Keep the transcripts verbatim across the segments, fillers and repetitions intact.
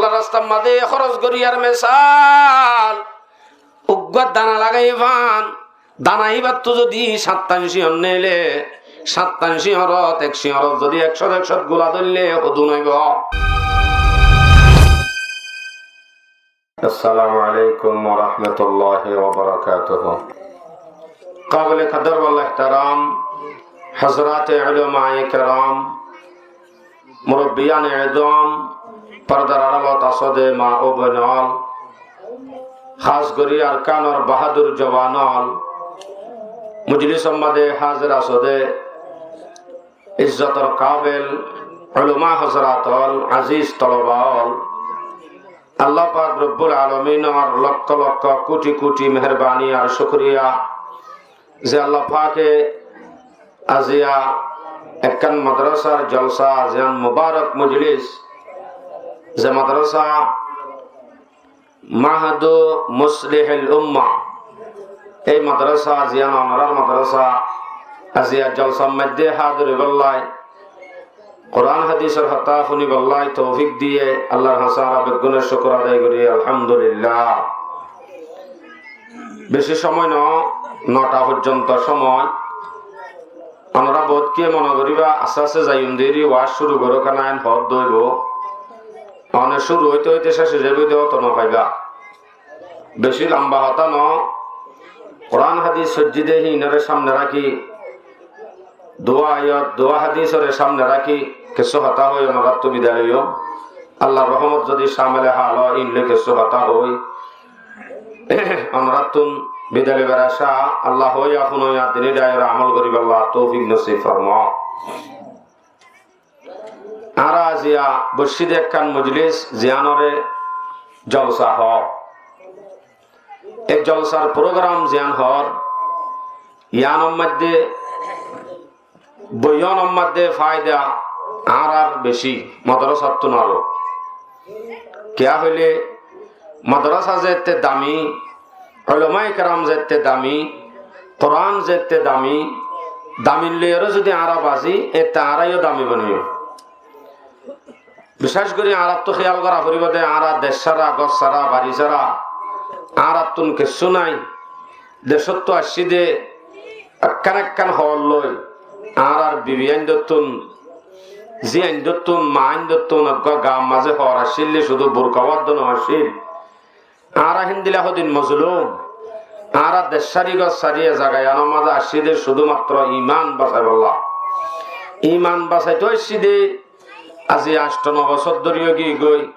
Rastar mazé hóros goríyar mesal, uggúa dana lagai fán, dana íbattú zodi sattán cíñor neile, sattán cíñorot, ek cíñorot zodi ekcót ekcót gula dóille, hodún óibo? Assalamu alaikum wa rahmatullahi wa barakatuhu. Qabile qadar wal ehtaram, hazrate ulamaye keram, murabbiyan-e ezam, pordar aralot asóde ma ó boin ól, hás gorí Arkanor bahádur juwan ól, mojlisor mazé házir asóde izzotor kabil ulama hazrat ól, aziz toloba ól, Allah pak Rabbul Alaminor lokko lokko, kuti kuti meherbani ar cúkuriya ze Allah pake aziya ekkán madrasar jolsa, aziyan mubarak mojlis, ze madrasa Mahdu Muslihil Umma, ei madrasa, aziyan onorar madrasa, aziya jolsar mazé hádir óibolla, Kuran hadisor hotá fúnibolla toufik diye Allar hañsé añára beggúne cúkur adai gorí, alhamdulillah. Beci cómoi no, nota foijjonto cómoi. Onora bout kiyé mone goríba, asté asté zaiyum deri, waz cúru gorók, ena en hoódde óibo. One cúru óite óite céc ói zaiboi de, oto no faiba. Beci lamba hotá no, Kuran hadis foijjí de híinore samne rakí, duwa ayat, duwa hadisore samne rakí kessú hotá hoi onorattú bidai loiyum. Allar rohomot zodi camele hal ó, íin loi kessú hotá hoi onorattún bidai loibar acá. Allah hoiya fúnoiya dini daiyore amol goríbolla toufik nosib formó. Añára aziya boiccí de ekkán mojlis, ziyanore jolsa hoó. E jolsar program ziyan hoór, yiánor mazé boiyónor mazé faida añárar beci, madrasattún aró. Kiyá hoilé, madrasa zette dami, ulamaye keram zette dami, Kuran zette dami, damin loiyore zodi añára bazi, ette añára yó dami boniyum. Bicéc gorí añárattú héyal gorá foribó de, añára dec sára, gór sára, bari sára, añárattún kessú nái. Decóttu aiccí de ekkán ekkán hool loi, añárar bibi aindóttun, zi aindóttun, ma aindóttun, eggúa gaar mazé hoor accíl de, cúdu burka uddá no accíl. Añára héndilla hodin mozlum. Añára dec sári gór sári e zaga yiánor mazé aiccí de cúdumattro iman basaibólla. Iman basaitó aiccí de azi ancto no bosór dóri ói giyói.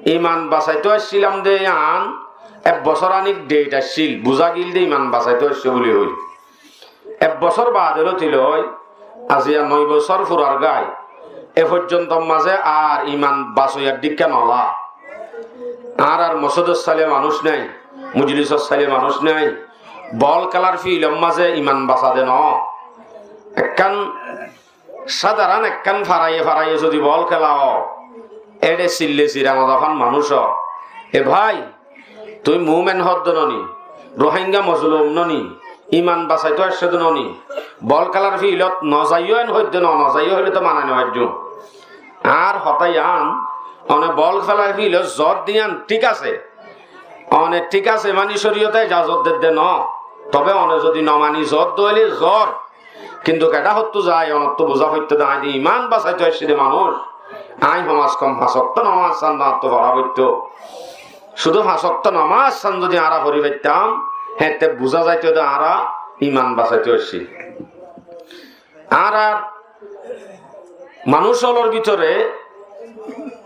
Iman basaitó aiccílam de yián ek bosór anik deit accíl, buzá gil de iman basaitó aiccé buli hoi. Ek bosór baade lóti loi, aziya noi bosór furar gái, e foijjontor mazé ar iman basoiyar dhikká nola. Añárar mosódot sailé manúic nái, mojlisot sailé manúic nái, bol kélar fiilor mazé iman basa de noó. Ekkán sadaran ekkán faraye faraye zodi bol kéla ó, éçe sille sira no zafán manúic ó. E bái, tui muúmen hoódde noni, Ruháingga mozlum noni, iman basaitó aiccóde noni, bol kélar fiilot no zaiyó en hoidde no, no zaiyó hoilé to manai no faijjum. Añár hotá yián, one bol kélar fiilot zor diyan thík asé. One thík asé mani córiyote ejazot dedde no. Tobe one zodi no mani zor de óile zor. Kintu keçá hottú zai, onottú buzá foittó de, aññí de iman basaitó aiccí de manúic. Aññí hom az hom fañs októ nomaz san de añáttu fora foittó. Cúdu fañs októ nomaz san zodi añára fori faittám, héñtte buzá zaitó de añára iman basaitó aiccí. Añárar manúic ólor bútore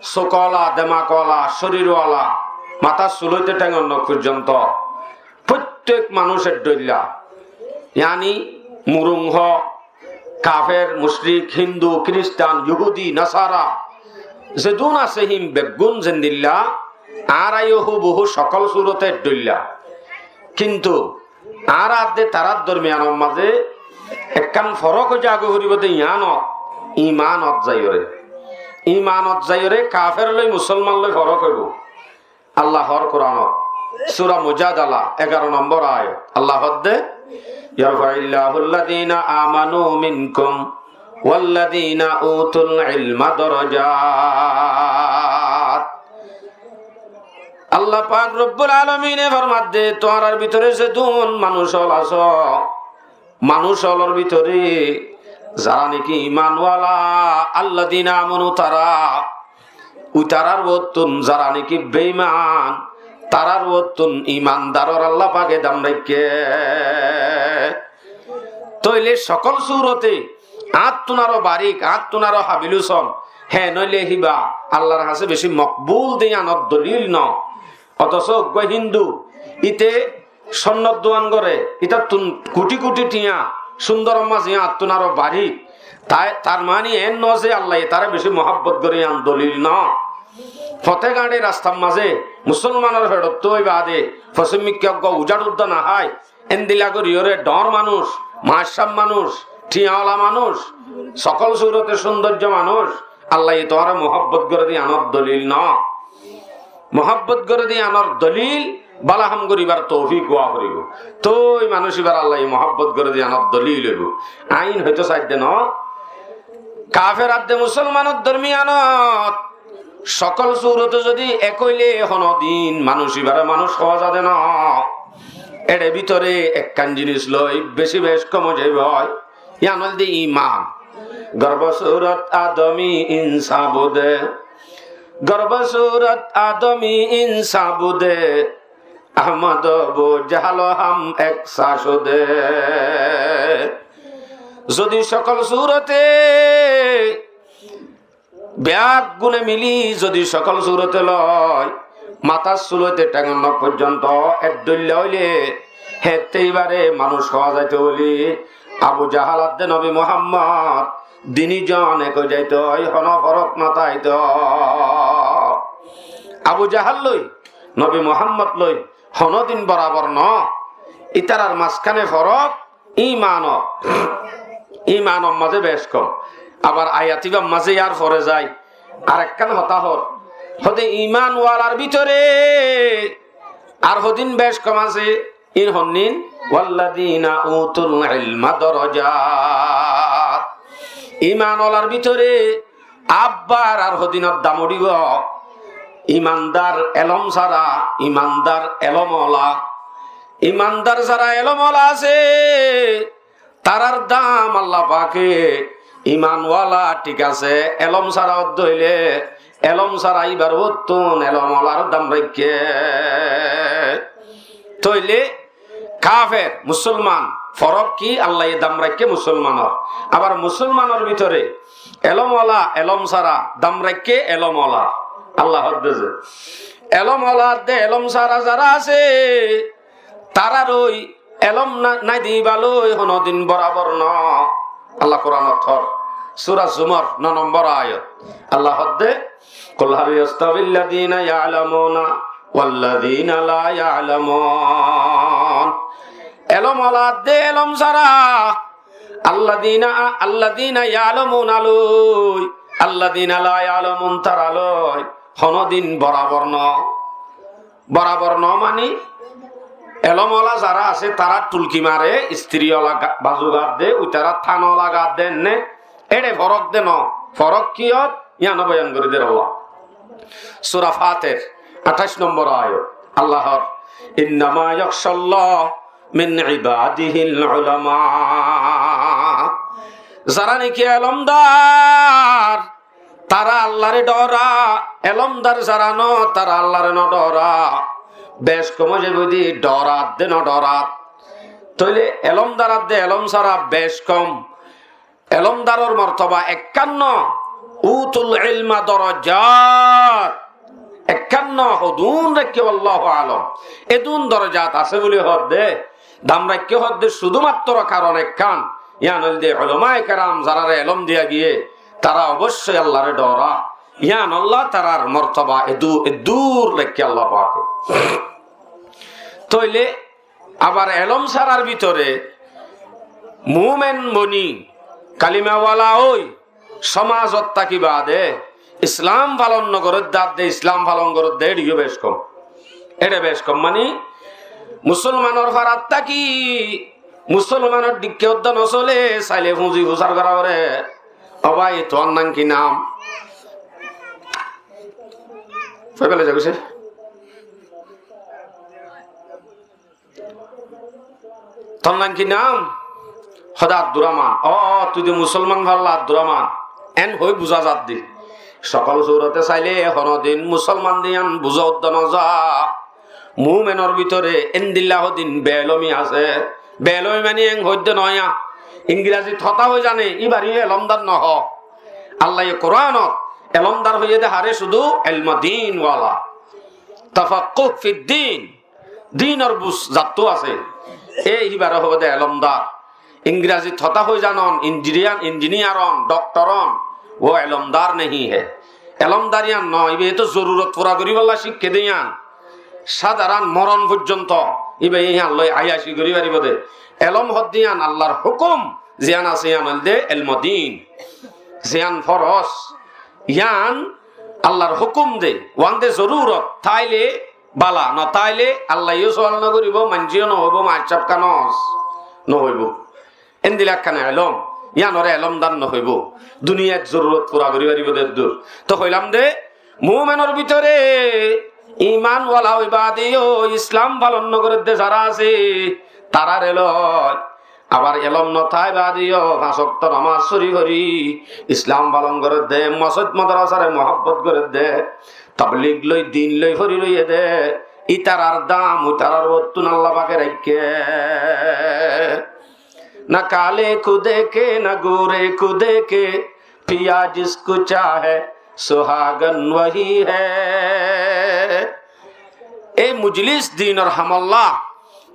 suk ola, demak ola, córir ola, matár sul óite théngor nok foijjonto, fottek manúic ek dhoilla, yáni murung hoó, kafer, mucrik, hindu, kiristan, yuhudi, nasara, zedún asé hín beggún zendilla, añára yó húbuhú cokól surote ek dhoilla. Kintu añára ar de tarár dormiyanor mazé ekkán forók ói zagói foribó de, yiánot, imanot zaiyóre. Imanot zaiyóre kafer loi musolman loi forók óibo. Allah hoór Kuranot, sura Mujadala, egaro nombor ayat, Allah hoódde, "Yarfa'illahu alladhina amanu minkum walladhina utul ilma darajat." Allah pak Robbul Alamine formadde, tuáñrar bútore zedún manúic ól asó, manúic ólor bútore zará niki iman wala, alladina amanu tará, utarar uottún zará niki beiman, tarar uottún imandaror Allah pake dam raikké. Tóile sokól surote añáttún aró barik, añáttún aró habil uson, hé noile híba Allar hañsé beci mokbul de yíanor dolil no. Otoso uggúa Hindu, íte sonnor duan goré, ítattún kuthi kuthi thiañ, sundoror mazé añáttún aró barik. Tar mani en no ze Allaye taré beci muhabbot goré yían dolil no. Fote gañçe rastar mazé musolmanor feçottú ói baade fosímmikká uggúa uzaçudda no hái, endilla goríyoré dhoóñr manúic, maccám manúic, thiañola manúic, sokól surote sundorjo manúic, Allaye tuáñre muhabbot goré de yíanor dolil no. Muhabbot goré de yíanor dolil bála ham goríbar toufik ówa foribó. Tói manúic íbar Allaye muhabbot goré de yíanor dolil óibo. Aññí hoitó saidde no, kafer adde musolmanor dormiyanot sokól surote zodi ek óile honodin manúic íbare manúic hoó zade no. Éçe bútore ekkán jinis loi beci bec kom ói zaiboi. Yían óilde iman. Gorbo surat adomi insa bude, gorbo surat adomi insa bude, Ahmad Abu Jahal ham ek sa sude. Zodi sokól surote beggúne mili zodi sokól surote loi, matár sul óite théngor nok foijjonto ek dhoilla óile, hétte íbare manúic hoó zaito buli Abu Jahal adde Nobi Muhammod dini zon ek ói zaito, honó forok no táito. Abu Jahal loi Nobi Muhammod loi honodin borabor no. Ítarar mazkáne forok imanor, imanor mazé bec kom. Abar ayat íbar mazé yárfore zai arekkán hotá hoór, hoóde iman walar bútore ar hodin bec kom asé, ín honnín, walladina utul ilma dorojat. Iman walar bútore abbar ar hodinor dam uçíbo. Imandar elóm sára, imandar elóm ola, imandar sára elóm ola asé, tarár dam Allah pake iman wala thík asé, elóm sára ódde óile elóm sára íbar uottún elóm olar dam raikké. Tóile kafer, musolman, forok ki? Allaye dam raikké musolmanor. Abar musolmanor bútore elóm ola, elóm sára, dam raikké elóm ola. Allah hoódde ze elóm ola adde elóm sára zará asé, tarár ói elóm nái de íba loi honodin borabor no. Allah Kuranot hoór, sura Zumar no nombor ayat. Allah hoódde, kul hal yastawi alladina ya'lamuna walladina la ya'lamun. Elóm ola adde elóm sára, alladina, alladina ya'lamuna loi alladina la ya'lamun tará loi honodin borabor no. Borabor no mani elóm ola zará asé tará thulki mare, istiri ola bazu gat de, uitará than ola gat de enne, éçe forok de no. Forok kiyót? Yíano boyan gorí der Allah. Sura Fatir, añçáic nombor ayat. Allah hoór, innama yakhshallaha min ibadihil ulama. Zará niki elómdar, tará Allare dhoora. Elómdar zará no, tará Allare no dhoora. Bec kom ói zaiboi de, dhoora adde no dhoora. Tóile elómdar adde elóm sára bec kom. Elómdaror mortoba ekkán no, utul ilma dorojat. Ekkán no, hodún raikké, wallahu alam. Edún dorojat asé buli hoódde, dam raikké hoódde cúdumattro karon ekkán. Yían óilde ulamaye keram zaráre elóm diya giyé, tará oboicco Allare dhoora. Yían olla tarár mortoba edú, edúr raikké Allah pake. Tóile abar elóm sárar bútore mumen moni, kalimawala ói, somazot táki baade Islam falon no goródde adde Islam falon goródde éçe yó bec kom. Éçe bec kom mani musolmanor farat táki musolmanor dhikká udda no sole, saile fuñzi fusar gorá foré. Ó bái, tuáñr nam ki nam? Fai félaiye, zagói se. Tor nam ki nam? Hóde Abdurrahman. Ó, tui de musolman falla Abdurrahman. En hoi buza zadde. Sokol surote saile honodin musolman de yián buza udda no za. Mumenor bútore endilla hodin beelomi asé. Beelomi mani en hoidde no ya. Ingrazit hotá hoi zane, íbar yó elomdar no ho. Allaye Kuranot elomdar hoiye de hare, cúdu elmo din wala. Tafakkuh fid din. Dinor buz zattú asé, e híbare hoó de elomdar. Ingrazit hotá hoi zanon, injiniyan-, injiniyar on, doktor on, wo elomdar nehi he. Elomdar yián no, íba to zorurot fura goríbolla cíkke de yián. Sadaron moron foijjonto íba yián loi ayaci gorí faribó de. Elom hoó de yián Allar hukum, ziyán asé yián óilde elmo din. Ziyán foros, yián Allar hukum de, uán de zorurot, taile bala, no taile Allaye yó sual no goríbo, maincé yó no hoibo, maáccaf kano no hoibo. Endilla ekkán elom, yiánore elomdar no hoibo. Duniyait zorurot fura gorí faribó de dur. To hoilam de, mumenor bútore iman wala ói bade yó Islam falon no gorer de zara asé, tarare loi abar elom no tái bade yó fañs okto nomaz fori fori Islam falon gorer de, mosóit modrasare muhabbot gorer de, tablig loi, din loi fori roiye de, ítarar dam, ítarar uottún Allah pake raikké. Na kale ko dekhe, na gore ko dekhe, piya jisko chahe, suhagan wahi hai. Ei mujlis dinor hamolla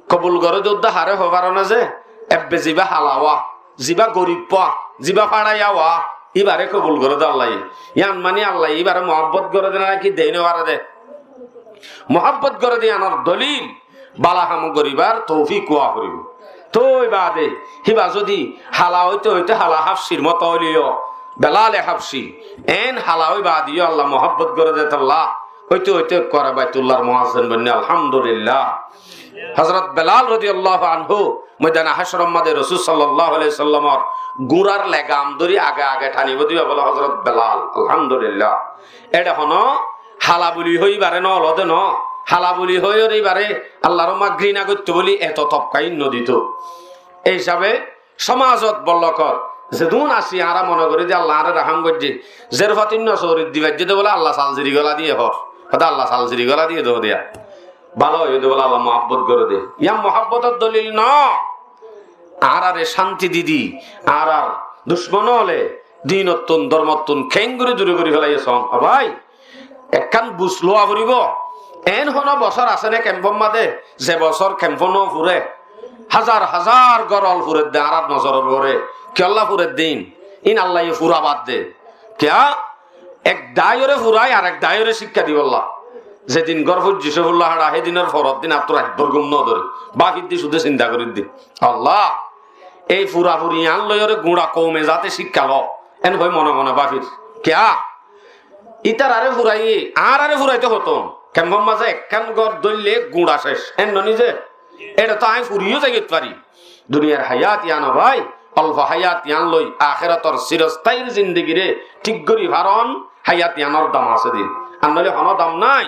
kobul goré de udda hare hoi faro na ze, ebbe ziba hala wa, ziba gorib wa, ziba façaiya wa, ibare kobul goré de Allaye. Yián mani Allaye ibare muhabbot goré de na ki de no fare de? Muhabbot goré de yiánor dolil, bala ham goribar toufik wa foribo. Toi bade, hiba zodi hala óite óite hala Habcir moto óile yó, Belale Habci, en hala ói bade yó Allah muhabbot goré de tolla, óite óite ekkuare Baitullar muazzin boinné, alhamdulillah. Hozrot Belal rodiyallahu anhu moidane hácoror mazé Rosul sallallahu alaihi wasallamor guñrar legam dóri age age thanibó de íba bole Hozrot Belal, alhamdulillah. Ére hono hala buli hoi ibare no olode no, hala buli hoi ore ibare Allar umma grina goitto buli eto tobka in no dito. Ei hísabe somazot bollokot zedún así añára mone gorí de Allah añáre rahám goijje, zer fotínno sorit di faijje de bole Allah salziri gola diye hor, hode Allah salziri gola diye de hode ya. Bála óiye de bole Allah muhabbot goré de. Yián muhabbotor dolil no. Añárare cánti di di, añárar ducmon ókkole dinottún, dormottún keéngorí dure gorí félaiye son. Ó bái, ekkán buz lowa foribó. En hono bosór asé né kemfor mazé, ze bosór kemfo no fure, házar házar gór ol furer de añárar nozoror uore. Kiyólla furer de ín? Ín Allaye fura bad de. Kiyá? Ek daáiyoré furai, arek daáiyoré cíkka dibolla. Zedin gór foijjé cófulla hára, hédinor foroddin attú rait bór gúm no dóre. Báfir de cúde sinta gorir de. Allah, ei furafuri yián loiyóre guñça koume zate cíkka lo, en hoi mone mone báfir. Kiyá? Ítararé furaiye, añáráre furaito hoton. Kemfor mazé ekkán gór dóille guñça céc, en no nize? Ére to aññí furiyó zaiyót fari. Duniyar hayat yián ó bái, olfo hayat yián loi akérator sirostáyir zindigiré thík gorí faron, hayat yiánor dam asé de. Ar noóile honó dam nái.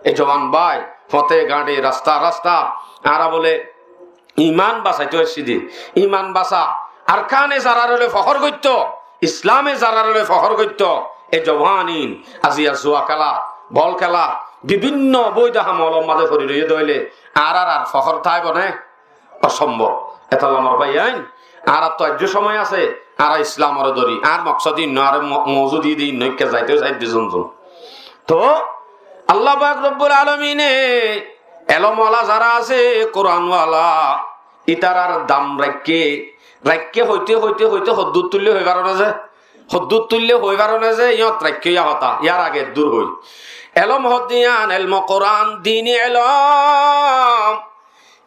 E juwan bái, fote gañçe, rasta rasta, añára bole iman basaito aiccí de. Iman basa, Arkane zararé loi fohór goitto, Islame zararé loi fohór goitto, e juwan ín aziya zuwa kéla, bol kéla, bibinno bóida ham olor mazé fori roiyé de óile, añárar ar fohór táibo né? Ósombob. Etolla mor báiyain, añárattú aijjó cómoi asé, añára Islamoré dóri. Añár moksód ín no, añáre mo-, mouzu di de ín no, ikká zaito saidde zun zun. Toó Allah pak Robbul Alamine elomwala zará asé, Kuranwala, ítarar dam raikké, raikké hoité hoité hoité hoddúr tuillé hoi faro na ze? Hoddúr tuillé hoi faro na ze, yíñot raikké yá hotá, yár age eddúr hoi. Elom hoddé yián, elmo Kuran, dini elom.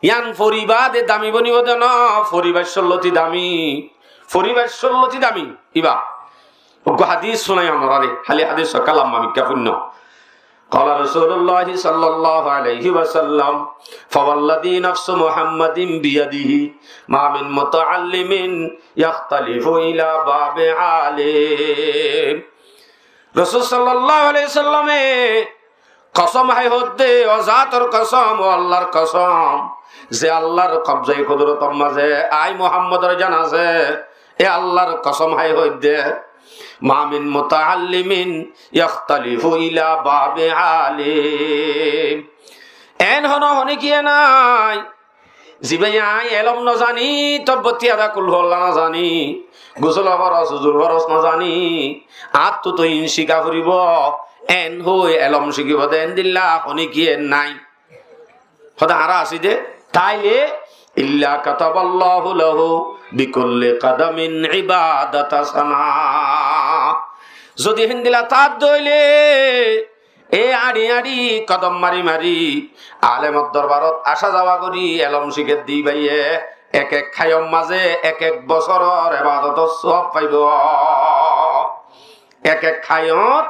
Yián foriba de dami bonibo de no, foribar cólloti dami. Foribar cólloti dami, iba. Uggwá hadis sunai onoráre, háli hadis okká lamba mikká fuinno. قال رسول الله صلى الله عليه وسلم: فوالذي نفس محمد بيده ما من متعلم يختلف إلى باب عالم. Rosul sallallahu alaihi wasallame Kosóm hái hoódde, ó zator kosóm, ó Allar kosóm, ze Allar kobzai kudurotor mazé añí Muhámmodor jan asé, e Allar kosóm hái hoódde, "ما من متعلم يختلف إلى باب عالم." Eén honó honíkiye nái, zibáye añí elóm nozaní, tobbotí ada kulhuwalla nozaní, gusól foros, uzur foros nozaní, añáttu to iín cíka foribó, eén hoói elóm cíkibó de endilla honíkiye nái. Hoóde añára así de, táile, "إلا كتب الله له بكل قدم عبادة سنة." Zodi héndilla táadde óile, e añçi añçi kodom mari mari alemor dorbarot asá zawa gorí elóm cíker de íbaye ek ek háiyot mazé ek ek bosóror ebadotor sóab faibó. Ek ek háiyot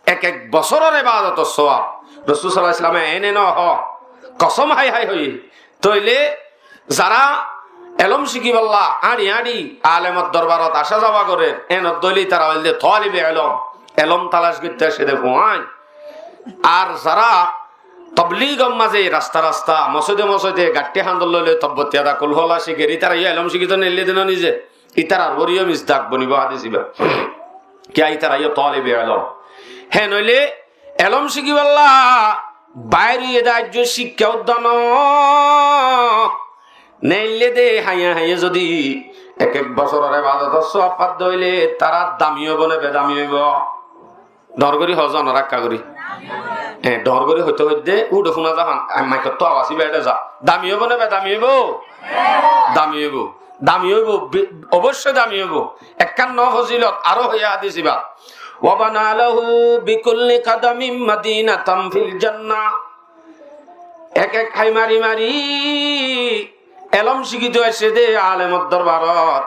ek ek bosóror ebadotor sóab. Rosúl sallallahu alaihi wasallame ene no hoó, kosóm hái hái hoiyé. Tóile zará elóm cíkibálla añçi añçi alemor dorbarot asá zawa gorér, en óile tará óilde talibe elóm, elóm talac goittó aiccé de fuain. Ar zará tobligor mazé rasta rasta, mosóide mosóide, gaiththí handol loi loi tobbotí ada kulhuwalla cíker, itará yó elóm cíkito neille de no nize. Ítarar uore yó misdak bonibó hádis ibá. Kiyá, ítara yó talibe elóm. Hén óile elóm cíkibálla bair óiye de aijjó cíkka uddá no. Neille de háiye háiye zodi ek ek bosóror ebadotor sóab fadde óile tará dami óibo né bedami óibo? Dhoóñr gorí hoó zon, rakká gorí. E, dhoóñr gorí hoité hoité úçe fúna za hán, ar maikottu abas ibá eçé za. Dami óibo né bedami óibo? Dami óibo. Dami óibo, bi-, oboicco dami óibo. Ekkán no fozilot, aró hoiyé hádis ibát. "وبنى له بكل قدم مدينة في الجنة." Ek ek hái mari mari elóm cíkito aiccé de alemor dorbarot,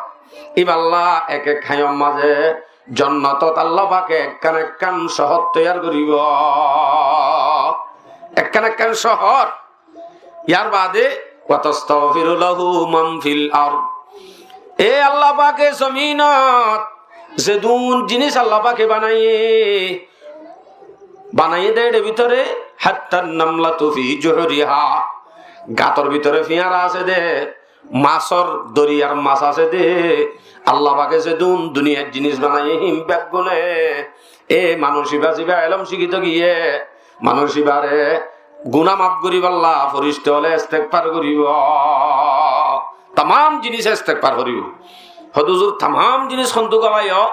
ibálla ek ek háiyot mazé jonnotot Allah pake ekkán ekkán cóhor toiyar goríbo. Ekkán ekkán cóhor. Yar baade, "ويستغفر له من في الأرض." E Allah pake zominot zedún jinis Allah pake banaiyé, banaiyé de éçe bútore, "حتى النملة في جحرها." Gator bútore fiyara asé de, masór doriyar mas asé de, Allah pake zedún duniyar jinis banaiyé hín beggúne, e manúic ibá zibá elóm cíkito giyé, manúic ibáre guná maf goríballa forictá ókkole estegfar goríbo. Tamám jinis estegfar goríbo. Hoóde huzur, tamám jinis hontú golaiyó?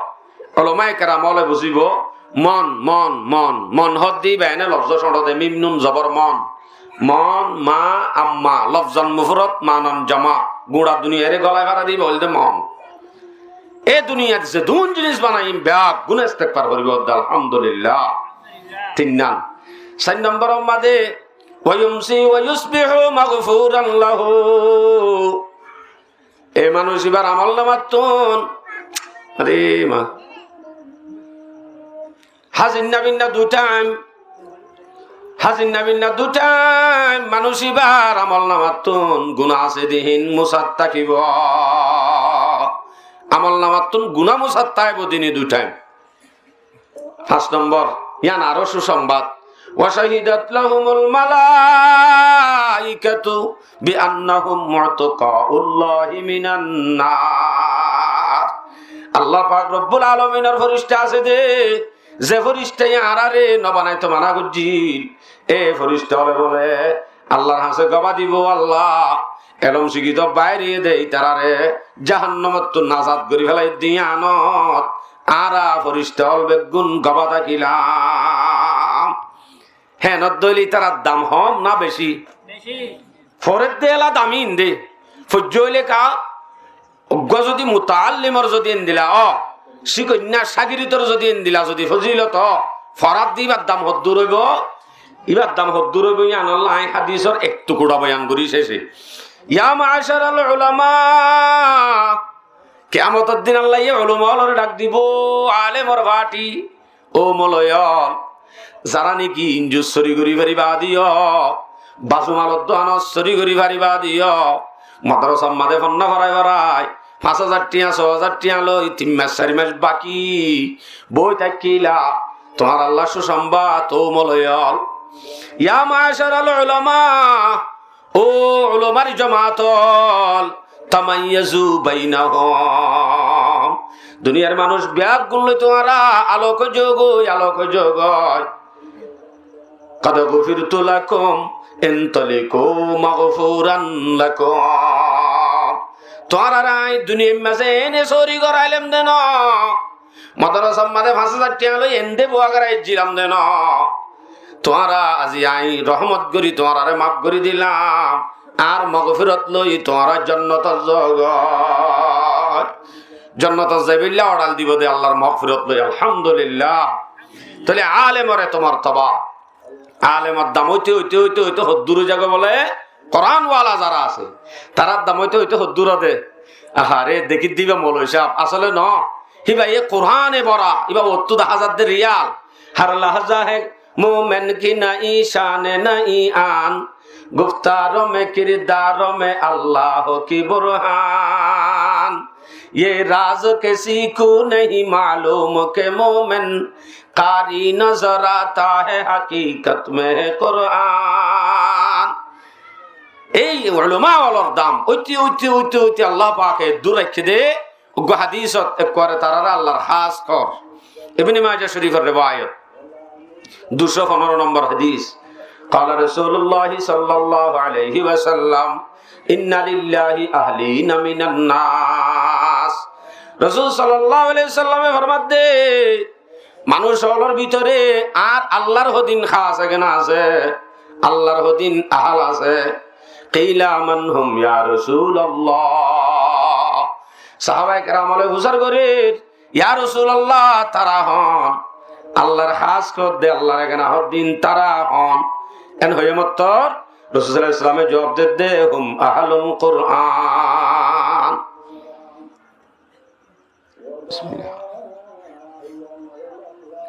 Ulamaye keram ókkole buzíbo, mon, mon, mon, mon hoódde íba ene lofzó cóñço de, mim nun zobor mon. Mon, ma, amma, lofzon mufrod, manon jama. Gura duniyaire golai fara de íba óilde mon. E duniyat zedún jinis banaiyé beggún estegfar goríbo de, alhamdulillah. Tin nan. Sair nombor ot de, "ويمسي ويصبح مغفورا له." E manúic ibár amol namattún, are ma, házir na binna dui thaim, házir na binna dui thaim manúic ibár amol namattún guná asé de hín musát tákibo. Amol namattún guná musát táibo dini dui thaim. Fañs nombor, yián aró cúsongbad. "وشهدت لهم الملائكة بأنهم عتقاء الله من النار." Allah pak Robbul Alominor forictá asé de, ze forictáye añáráre no banaito mana goijjíl, e forictá ókkole bóle Allar hañsé gobá dibo, Allah, elóm cíkito bair óiye de ítarare jahannamottú nazat gorí félai de yíanot añára forictá ókkol beggún gobá tákilam. Hénot dóile ítarar dam hom na beci? Beci. Foredde ela dami inde. Foijjó óile ka? Uggúa zodi mutaallimor zodi endilla ó, cíkoinna cágiritor zodi endilla zodi fozilot ó, foradde íbar dam hoddúr óibo? Íbar dam hoddúr óibo? Yíanolla aññí hádisor ek tukura boyan gorí céce. يا معشر العلماء, kiyamotor din Allaye ulama ókkolore dhak dibo, alemor fathi. Ó moloi ókkol, zará niki injut sóri gorí faribá de yó, bazumalor doánot sóri gorí faribá de yó, modorasar mazé fonná forai forai, fañs házar thiañ, só házar thiañ loi tin mac sair mac baki boi táikila, tuáñr Allar cúsongbad, ó moloi ókkol. Ya maácaral ulama, ó ulamar jomaat ól, tamayyazu bainahum. Duniyar manúic beggún loi tuáñra alok ói zogói, alok ói zogói. Qad ghufirtu lakum, intaliqu maghfuran lakum. Tuáñrare añí duniyar mazé ene sóori goráilem de no. Modorasar mazé fañs házar tiañ loi ende búa goráizilam de no. Tuáñra azi añí rohmot gorí tuáñrare maf gorí dilam. Ar mogfirot loi tuáñra jonnotot zogói. Jonnotot zaibolla oral dibo de Allar mogfirot loi, alhamdulillah. Tóile alemor eto mortoba. Alemor dam óite óite óite óite hoddúr ói zagói bóle, Kuran wala zara asé, tarar dam óite óite hoddúr óde. Ahare, dekí diba moloi sáb, asóle no. Híba ye Kurane bora, híba ottú dahá zadde riyal. ہر لحظہ ہے مومن کی نئی شان نئی آن، گفتاروں میں کرداروں میں اللہ کی برہان۔ یہ راز کسی کو نہیں معلوم کہ مومن قاری نظر آتا ہے، حقیقت میں ہے قرآن۔ Ei ulama ólor dam óite óite óite óite Allah pake dur raikké de. Uggwá hadisot ekkuare tarare Allar hás hor. Ibne Maja Shorifor rewayot, ducó fondoro nombor hadis. Qala Rasulullah sallallahu alaihi wasallam, "Inna lillahi ahlina minan nas." Rosul sallallahu alaihi wasallame formadde, manúic ólor bútore añár Allar hodin hás egena asé, Allar hodin ahal asé. Qila man hum ya Rasulallah? Sahabaye keram ókkole fusár gorér, ya Rasulallah, tara hon? Allar hás hodde, Allar egena hodin tara hon? En hoiyé mottor Rosul sallallahu alaihi wasallame juab dedde, hum ahlul Quran. Bismillah.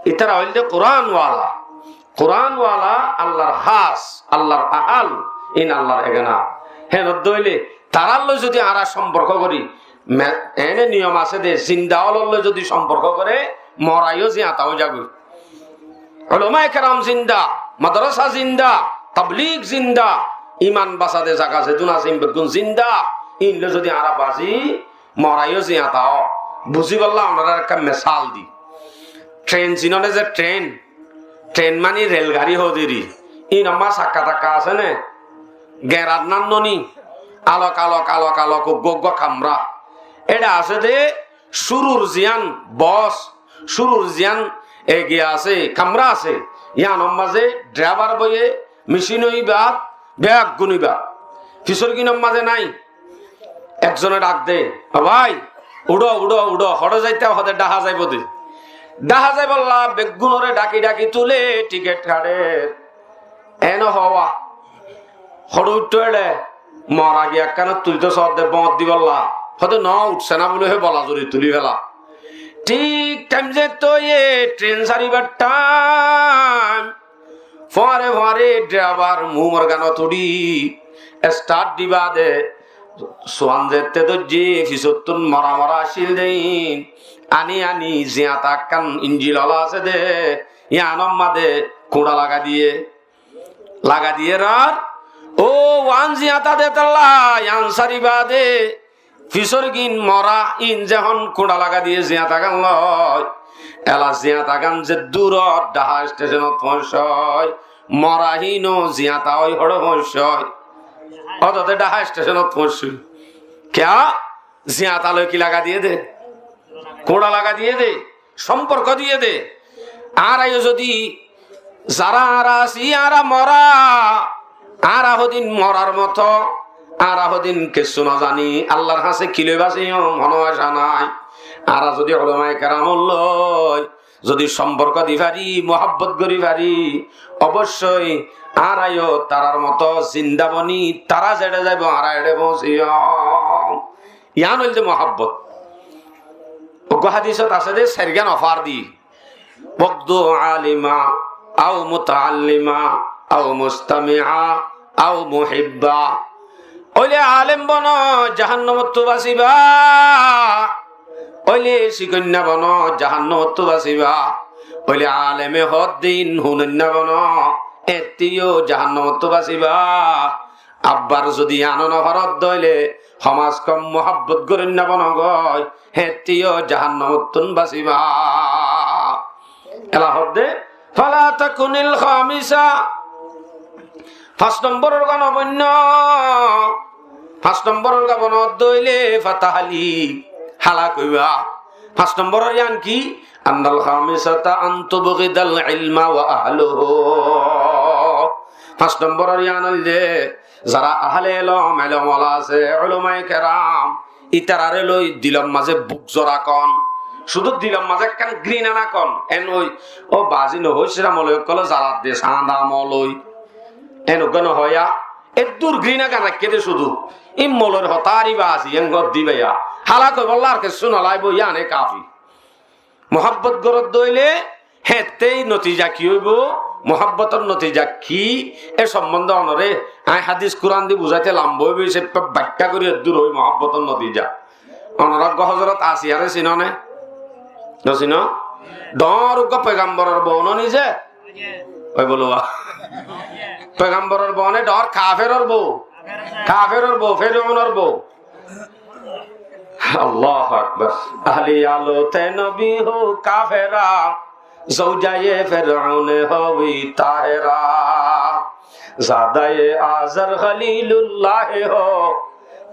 Ítara óilde Kuran wala. Kuran wala Allar hás, Allar ahal, in Allar egena. Hénodde óile tarar loi zodi añára somporko gorí, me-, ene niyom asé de, zinda ólor loi zodi somporko goré, moraiyó ziañta ói zagói. Ulamaye keram zinda, madrasa zinda, tablig zinda, iman basade zaga zedún asé, in beggún zinda, in loi zodi añára bazi, moraiyó ziañta ó. Buzíbolla onorar ekkán mesal di. Tren sinóne ze tren, tren mani relgari hoó deri. Inor mazé sakka takka asé né? Gerat nán noni? Alok, alok, alok, alok, uggwá uggwá kamra. Eçe asé de cúrur ziyán bos, cúrur ziyán ege asé, kamra asé. Yíanor mazé draibar boiyé, mecin óiba, beggún óiba. Fisór gínor mazé nái. Ekzone dhak de, "Ó bái, uçó, uçó, uçó, hoçé zaitó?" Hoó de, "Dháha zaibou de." Dháha zaibolla beggúnore dhaki dhaki tulé, tiket kaçér. Ene hoó, "Hoçé uiththó eçé?" Mor agi ekkánot tuiltó soódde, boóñt dibolla. Hoó de, "No, uiththé ná," buli hé bola zori tulí féla. Thík thaim zeéñtte óiye, tren sáribar thaim. Fúañre fúañre draibar mumor ganot uçí, estart diba de, suan zeéñtte dóijje, fisóttun mora mora accíl de íin, aní aní ziañta ekkán injil ola asé de, yíanor mazé kuñça lagai diyé. Lagai diyé ar, ó, uán ziañta de tálla, yían sáriba de, fisór gín mora íin zehón kuñça lagai diyé ziañta gán loi, ela ziañta gán ze durot dháha esteconot foóñsoi, mora híin ó ziañta ói hoçé foóñsoi? Ódode dháha esteconot foóñsoi. Kiyá? Ziañta loi ki lagai diyé de? Kuñça lagai diyé de, somporko diyé de. Añára yó zodi, zará añára así, añára mora, añára hodin morar moto, añára hodin kessú no zaní, Allar hañsé ki loi basiyum, hono acá nái. Añára zodi ulamaye keramor loi zodi somporko di fari, muhabbot gorí fari, oboicói añára yó tarar moto zinda boni, tara zeçé zaibou, añára eçé foóñsiyum. Yían óilde muhabbot. Uggwá hadisot asé de, sairgán ofar di. Ughdu alima, au mutaallima, au mustami'a, au muhibba. Óile alem bono, jahannamottú basiba. Óile cikoinna bono, jahannamottú basiba. Óile aleme hoddin, hunoinna bono, Etteyó jahannamottú basibá. Abbar zodi yián no faroddé óile, hom az hom muhábbot goróinna bonogói, etteyó jahannamottún basibá. Ela hoódde, "Fala takunil khamisa." Fañs nombóror gán no boinno. Fañs nombóror gán bonodde óile fatahali, halak óiba. Fañs nombóror yián ki? "Annal khamisata an tubghidal ilma wa ahluhu." Fañs nombóror yián óilde, zara ahle elom, elomwala asé, ulamaye keram, ítarare loi dilor mazé buk zora kon. Cúdu dilor mazé ekkán grína no kon. En ói, ó bazi no hoóis, sira moloi ókkole zalat de, sañda moloi. En uggúa no hoóiya, eddur grína gan raikké dé cúdu. Ín moloir hotá ar íba así, en hoódde íba ya. Halak óibolla ar kessú no laibóu, yíane kafi. Muhábbot goródde óile, héttei notija ki óibo? Muhábbotor notija ki? E sombonde onore añí hádis Kurán di buzáite lamba óibo, ísafe baikká gorí eddur hoói muhábbotor notija. Onora uggúa Hozorot Asiyare sinó né? No sinó? Dhoóñr uggúa pegamboror bou no nize? Ói bolo ba. Pegamboror bou né, dhoóñr kaferor bou. Kaferor bou, Feraunor bou. Allahu Akbar. اہل آل تھے نبی ہو کافرا، زوجہ فرعون ہوئی طاہرا۔ زادہ آزر خلیل اللہ ہو،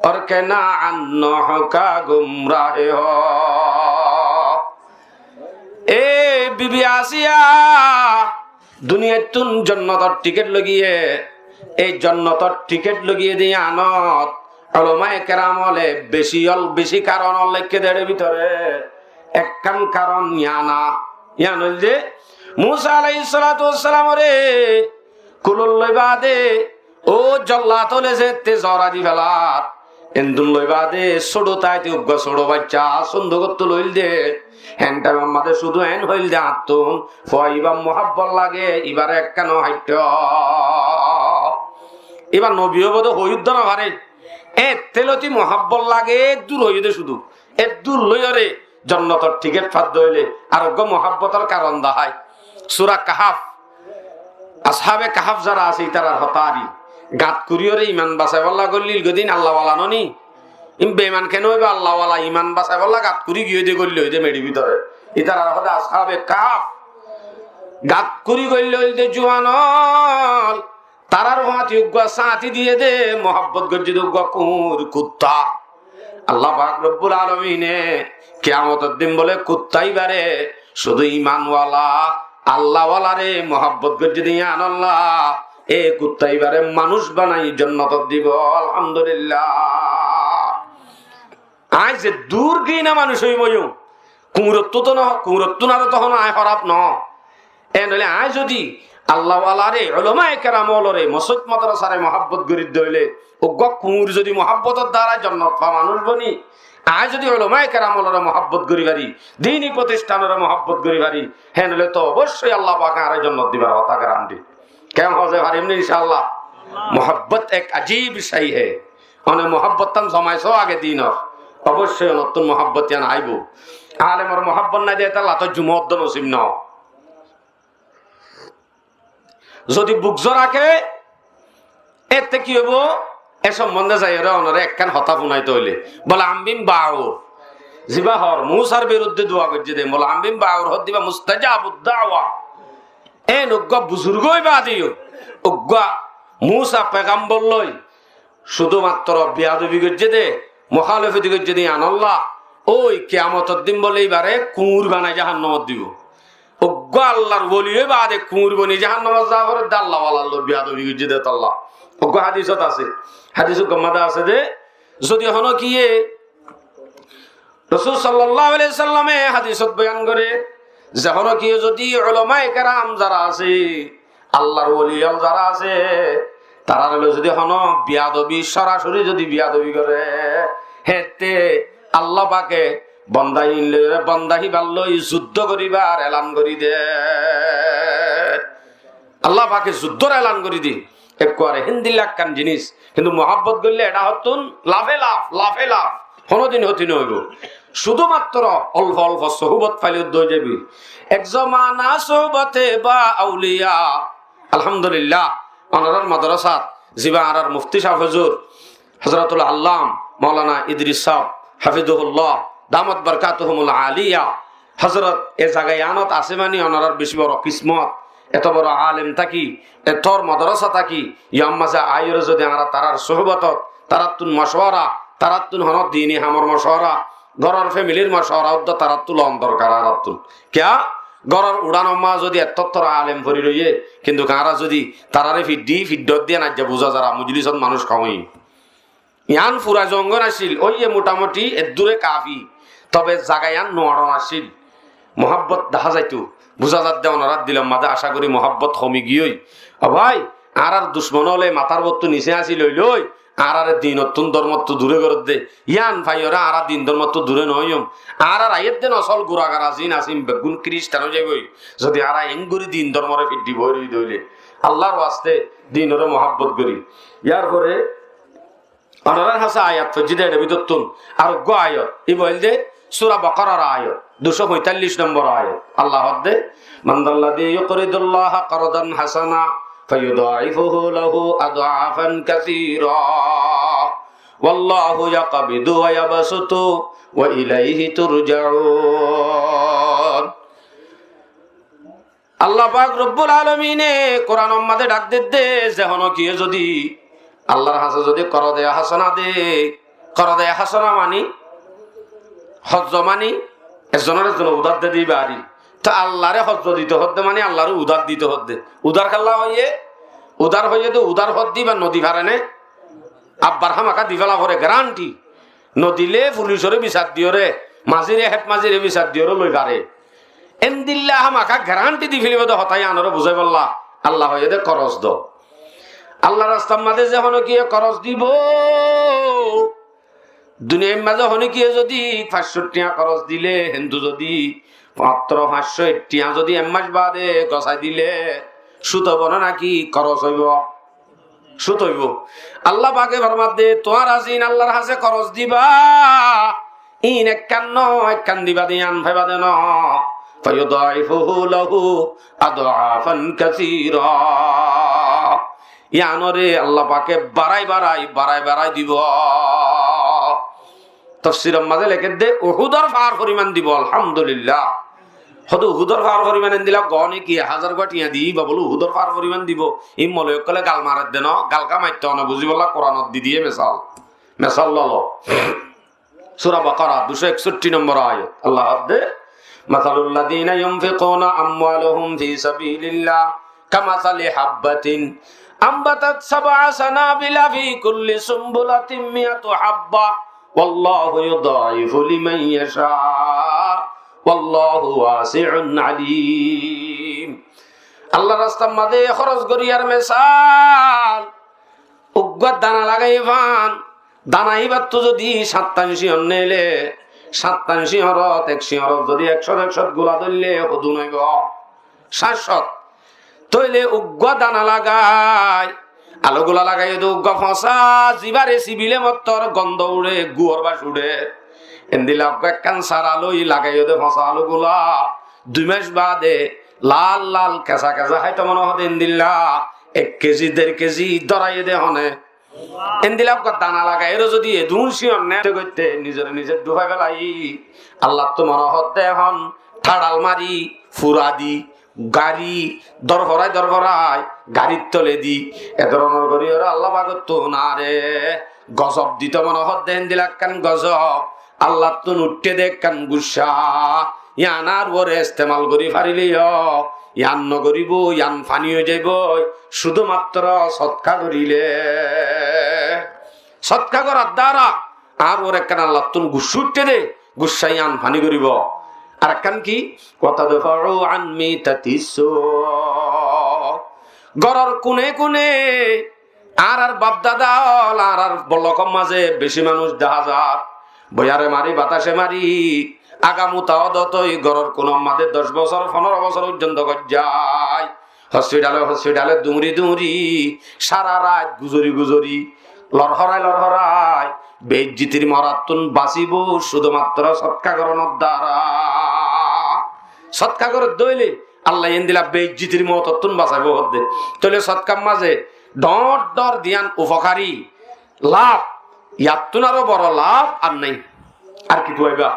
اور کنعان نوح کا گمراہ ہو۔ E bibi Asiya, duniyaittún jonnotor tiket loigiyé, ei jonnotor tiket loigiyé de yiánot ulamaye keram ókkole beci ol-, beci karon lekké de, ere bútore ekkán karon yián, yián óilde Musa alaihissalatu wassalamore kulot loi baade, ó zollat ókkole zeéñtte zora di felat, endun loi baade sóço táite uggúa sóço bacca sundugottú loilde, hen thaimor mazé cúdu en hoilde, añttún fua ibá muhábbot lage, ibáre ekkáno háitto. Ibá nobi óibo de hoiyúdde no fare. Éttelóti muhábbot lage, eddur hoiyé de cúdu. Eddur loiyóre jonnotor tiket fadde óile ar uggúa muhábbotor karon dahái. Sura Kahaf. Ashábe Kahaf zara asé, ítarar hotá ar. Gat kuriyóre iman basaibólla goillíl goi de ín Allahwala no ni? Ín beiman kene óibo? Allahwala, iman basaibólla gat kuri giyói de, goillói de meçir bútore. Ítarar hoó de Ashábe Kahaf. Gat kuri goillói de juwan ol. Tarár fúañti uggúa sáñti diyé dé, muhábbot goijjé dé uggúa kuñur, kutta. Allah pak Rabbul Alamine kiyamotor din bóle kutta ibáre cúdu imanwala, Allahwalare muhábbot goijjé dé yián Allah, e kutta ibáre manúic banai jonnotot dibo. Alhamdulillah. Aññí zeddur gína manúic óiyum, kuñurottú to no, kuñurottú nare tohón aññí hóraf no. Éen óile aññí zodi Allahwalare, ulamaye keram ólore, mosóit madrasare muhábbot gorídde óile, uggúa kuñur zodi muhábbotor dara jonnot fa manúic boni, aññí zodi ulamaye keram ólore muhábbot gorí fari, dini fotišthanore muhábbot gorí fari, héen óile to oboiccói Allah pake añáre jonnot dibar hotá, garanti. Keén hoó ze farim né, incállah? Muhábbot ek ajib cai hai. One muhábbot tán zomaiso age dinor. Oboiccói onottún muhábbot yián aibó. Alemor muhábbot nai de, étalla to jumot do nosib no. Zodi buk zora ke, étte ki óibo? E sombonde zaiyóre onore ekkán hotá funaito óile, Bolam bin Baur, zibá Hor Musar birudde dua goijjé de, Bolam bin Baur hoó de ibá mustajabud dawa. Éen uggúa buzurg ói baade yó, uggúa Musa pegambor loi cúdu matro biyadobi goijjé dé, muhálefoti goijjé dé, yián Allah, ói kiyamotor din bóle ibáre kuñur banai jahannamot dibo. Uggúa Allar woli ói baade kuñur boni jahannamot za foredde, Allahwalar loi biyadobi goijjé dé tolla. Uggúa hádisot asé, hádis uggúa mazé asé dé, zodi honókiye Rosul sallallahu alaihi wasallame hádisot boyan goré, ze honókiye zodi ulamaye keram zara asé, Allar woli ól zara asé, tarare loi zodi honó biyadobi, sorasori zodi biyadobi goré, hétte Allah pake bonda hín loi, bonda híbar loi zuddó goríbar elan gorí de. Allah pake zuddór elan gorí de. Ekkuare héndilla ekkán jinis. Kintu muhábbot goille eçé hottún lafe laf, lafe laf. Honódin hoti no óibo. Cúdu matro olfo olfo sohbot faile uddá ói zaibi. Ek zomana sohbote ba auliya, Alhamdulillah, onorár modorosat zibá añárár mufti sáb huzur, Hazratul Allam Maulana Idris sáb, hafizahullah, damat barkatuhumul aliya, Hazrat e zaga iánot asé mani onorár beci boro kismot, eto boro alem táki, etor modorosa táki, ián mazé aiyóre zodi añára tarár suhbotot, taráttun mocuwara, taráttun hono dini hamor mocuwara, góror femilir mocuwara uddá taráttun loon dorkar añáráttun. Kiyá? Góror uçánot mazé zodi ettór alem fori roiyé, kintu añára zodi taráre fiddi, fiddot diya naijja buza zara, mujlisot manúc hom óiye. Ián fura zongon accíl, óiye motamuti eddúre kafi. Tobe zaga ián nuaron accíl. Muhábbot dahá zaito. Buza zadde onorár dilor mazé acá gorí muhábbot homi giyói. Ó bái, añárár ducmon óle matár uottú nisé así loi loi, añáráre dinottún dormottú duré gorédde. Ián faiyóre añára din dormottú duré noóiyum. Añárár aiyédde nosol guragara zin asím beggún kiristan ói zaibói. Zodi añára eéngorí din dormoré fiddi boi roiyí de óile. Allár waste dinoré muhábbot gorí. Iár fore onorár hañsé ayat foijjí de, ere bútottún ar uggúa ayat. Íba óilde Sura Bakarar ayat, ducó foitallic nombor ayat. Allah hoódde, من ذا الذي يقرض الله قرضا حسنا فيضاعفه له أضعافا كثيرة والله يقبض ويبسط وإليه ترجعون. Allah pak Robbul Alamine Kuranor mazé dhak dedde, ze honókiye zodi Allár hañsé zodi korode hasana de, korode hasana mani, hozzo mani, ezzonor ezzone udár de dibar. Te Alláre hozzo dito hoódde mani Alláre udár dito hoódde. Udár kiyólla hoiyé, udár hoiyé de udár hoódde íba nodi fare né? Abbar hámaka difela fore garanti. Nodile fulicoré bisar diyóre, mazire, hed mazire bisar diyóre loi fare. Endilla hámaka garanti di felibo de hotá iánoré buzáibolla. Allah hoiyé de koros do. Allar rastar mazé ze honókiye koros dibo, duniyair mazé honókiye zodi fañs cót thiañ koros dile, héntu zodi matro fañs cót thiañ zodi ek mac baade gosai dile, cúd óibo né náki koros óibo? Cúd óibo. Allah pake formadde, tuáñra ziín Allar hañsé koros diba, iín ekkán no, ekkán diba de ián faiba de no. فيضاعفه له أضعافا كثيرة. Iánoré Allah pake barai barai, barai barai dibo. Tofsiror mazé lekédde, Uhudor far foriman dibo, alhamdulillah. Hóde Uhudor far foriman endilla goni ki ek házar gua thiañ di, íba bóle Uhudor far foriman dibo. Í moloi ókkole gal maredde no, gal ka maitto no, buzibolla Kuranot di diye mesal. Mesal lolo. Sura Bakara, ducó eksotti nombor ayat. Allah hoódde, مثل الذين ينفقون أموالهم في سبيل الله كمثل حبة أنبتت سبع سنابل في كل سنبلة مائة حبة والله يضاعف لمن يشاء والله واسع عليم. Allar rastar mazé hóros goríyar mesal, uggúa dana lagaiyé fán, dana íbattú zodi sañttan cíoñr neile, sañttan cíoñrot, ek cíoñrot zodi ek cót ek cót gula dóille, hodún óibo? Sañt cót. Tóile uggúa dana lagai, alugula lagaiyó de uggúa fosá, zibáre sibile mottor gondo uçe, guor bac uçe. Endilla uggúa ekkán sara loi lagaiyó de fosá alugula, dui mac baade lal lal kesa kesa háito mone hoó de endilla, ek kezi, der kezi dóraiyé de hone. Endilla uggúa dana lagaiyóre zodi edún cíoñr ne goitte goitte nizore nize dhufai felai, Allattú mone hoó de ehón thaçal mari, fura di, gari dórforai dórforai, garir toledi, e dóronor goríyore Allah pakottún añáre gozob dito mone hoó de, héndilla ekkán gozob, Allattún uiththé de ekkán guccá, yián añár uore estemal gorí farileyó, yián nogoríbou, yián fani ói zaiboi, cúdu mattro sodka goríle. Sodka gorar duara añár uore ekkán Allattún guccá uiththé de, guccá yián fani goríbou. Arekkán ki? وتدفع عن ميتة السوء. Góror kune kune añárar bafdada ól, añárar bolokor mazé beci manúic dehá zar, boiyare mari, batace mari, agamuta ódotoi góror kunor mazé doc bosór, fondoro bosór foijjonto goijjai. Hospitale hospitale duñri duñri, sára rait guzori guzori, lorhorai lorhorai, beijjitir morattún basibou cúdu mattro sodka goronor duara. Sodka gorer dóile Allaye endilla beijjitir moutottún basaibó hoódde. Tóile sodkar mazé dhoóñr dhoóñr diyan ufokari laf, yattún aró boro laf ar nái. Ar ki tuaibá?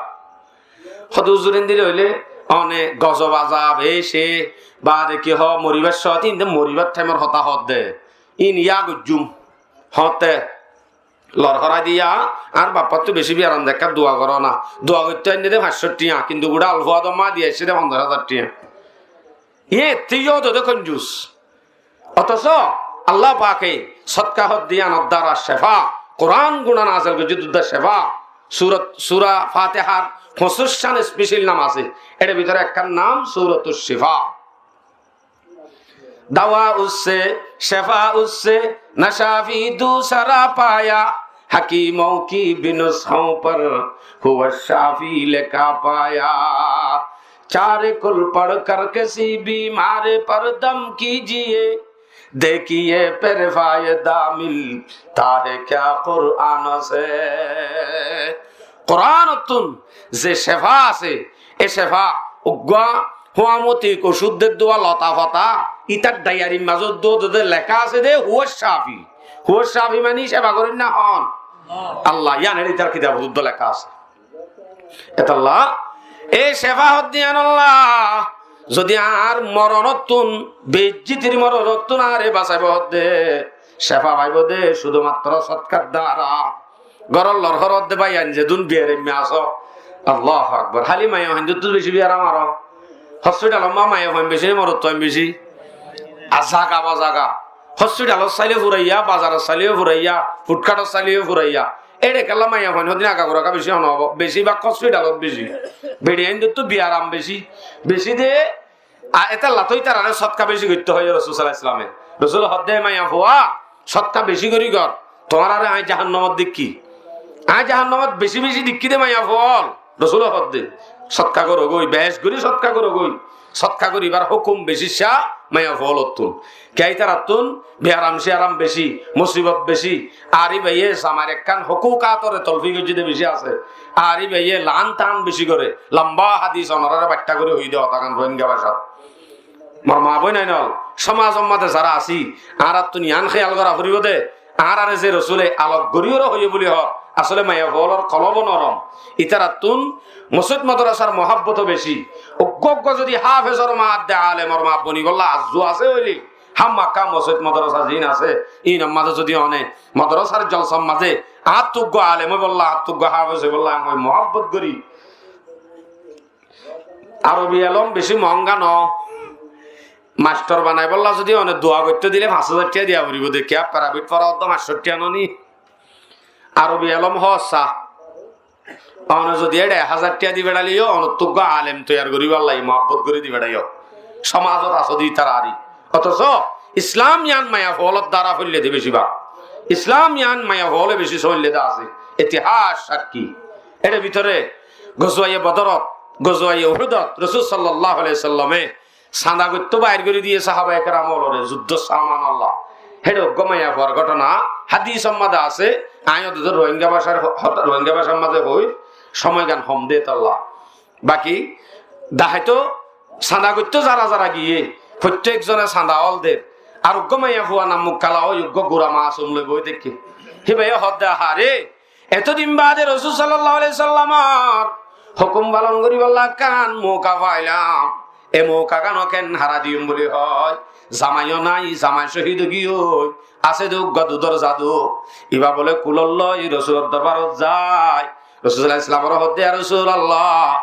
Hoódde huzur endilla óile, one gozob azab, e se, baade ki hoó, moribar cómot, inde moribar thaimor hotá hoódde. Íin yá goijjúm. Hoóñtte lor horai diya, añár bappáttu bicí biyaram de, ekká dua goró na. Dua goittó ainné dé fañs cót thiañ, kintu gura alfua dó, ma diya aiccé dé fonzaic házar thiañ. Yían ettú yó dó dé konjus. Otoco Allah pake sodka hoódde yíanor dára cefa, Kuran guna nazel goijjé dé cefa. Surat, sura Fatihar foñsic cán special nam asé. Ér bútore ekkán nam Suratus Shifa. دوا اس سے، شفا اس سے، نہ شافی دوسرا پایا۔ حکیموں کی بھی نسخوں پر، هو الشافی لکھا پایا۔ چار کل پڑھ کر کسی بیمار پر دم کیجیے، دیکھیے پھر فائدہ ملتا ہے کیا قرآن سے۔ Kuran ottún ze cefa asé, e cefa uggúa homeopathic ocúd de dua lota fota, itar daiyarir mazé dua de leká asé de, huwa shafi. Huwa shafi mani cefa gorér na hon? Allah, yían ere itar kitab ottún leká asé. Etolla, e cefa hoddé yían Allah, zodi añár moronottún, beijjitir moronottún añáre basaibó hoddé, cefa faibó de cúdumatro sodkar dara. Góror lor hoódde báiyain zedún biyaraimma asó. Allahu Akbar. Háli maiyafuaindóttu bicí biyaram aró. Hospitalot ma maiyafuain bicí né morotfuain bicí? Ar zaga ba zaga. Hospitalot sailé furaiya, bazarot sailé furaiya, futkátot sailé furaiya. Éçe kiyólla maiyafuain hoddin aga guraká bicí hon óibo? Bicí bák hospitalot bicí. Beçiyaindóttu biyaram bicí. Bicí de A, etolla tói tarare sodka beci goittó hoiyé Rosul sallallahu alaihi wasallame. Rosule hoódde, maiyafua, sodka beci gorí gor, tuáñrare añí jahannamot deikkí. Añí jahannamot beci beci deikkí de maiyafua ókkol. Rosule hoódde, sodka goró goi, bec gorí sodka goró goi. Sodka goríbar hókum beci cá maiyafuattún. Kiyá ítarattún biyaram ciyaram beci, musibot beci. Ar íbaye zamair ekkán hókukatoré tolfi goijjé dé beci asé. Ar íbaye lan tan beci goré. Lamba hádis onoráre baiththá gorí hoiyí dé hotágan Rohingya bacát. Mor maa bóinain ókkol, cómazor mazé zará así, añárattún yián héyal gorá foribó dé, añáráre ze Rosule alok goríyoré hoiyé buli hoór, asóle maiyafuallór kolóbo norom. Ítarattún mosóit modorasár muhábbot beci. Uggúa uggúa zodi háfezor maa de alemor maa bonibólla arzu asé óile, hámmaká mosóit modorasa ziín asé, íinor mazé zodi one modorasár jolsar mazé añáttu uggúa alem óibolla, añáttu uggúa háfez óibolla aññí muhábbot gorí. Arobi elóm bicí moóñga noó. Mastor banaibólla zodi one dua goittó dilé fañs házar thiañ diya foribó dé, kiyá peraibet fora oddó fañs cót thiañ noó ni? Arobi elóm hoóssa. One zodi éçe ek házar thiañ di feçáile yó, onottú uggúa alem toiyar goríbolla muhábbot gorí di feçáiyo. Cómazot asó dé ítara arí. Otoco Islam yián maiyafuallór dára foillé dé beci bák. Islam yián maiyafuallé beci soillé dé asé. Itihas sakkí. Éçe bútore gozuwaye Bodorot, gozuwaye Uhudot, Rosul sallallahu alaihi wasallame sanda goittó bair gorí diyé sahabaye keram ókkolore, zuddór saman ólla. Héçe uggúa maiyafuar góthona hádisor mazé asé, aññí ódde Rohingya bacár ho-, hotá, Rohingya bacár mazé hoóir, cómoigan hom dé etolla. Baki daháito sanda goittó zara zara giyé, foittek zone sanda ókkol der. Ar uggúa maiyafua nammukkala ói uggúa gura masum loi boói táikke. Híbaye hoódde, haré, eto din baade Rosul sallallahu alaihi wasallamor hókum falon goríbolla ekkán mouka failam. E moukagan ken hára diyum buli hoói. Zamai yó nái, zamai cóhid ói giyói. Asé dé uggúa dudor zadu. Íba bóle kulót loi Rosulor dorbarot zai. Rosul sallallahu alaihi wasallamore hoódde, ya Rosulallah,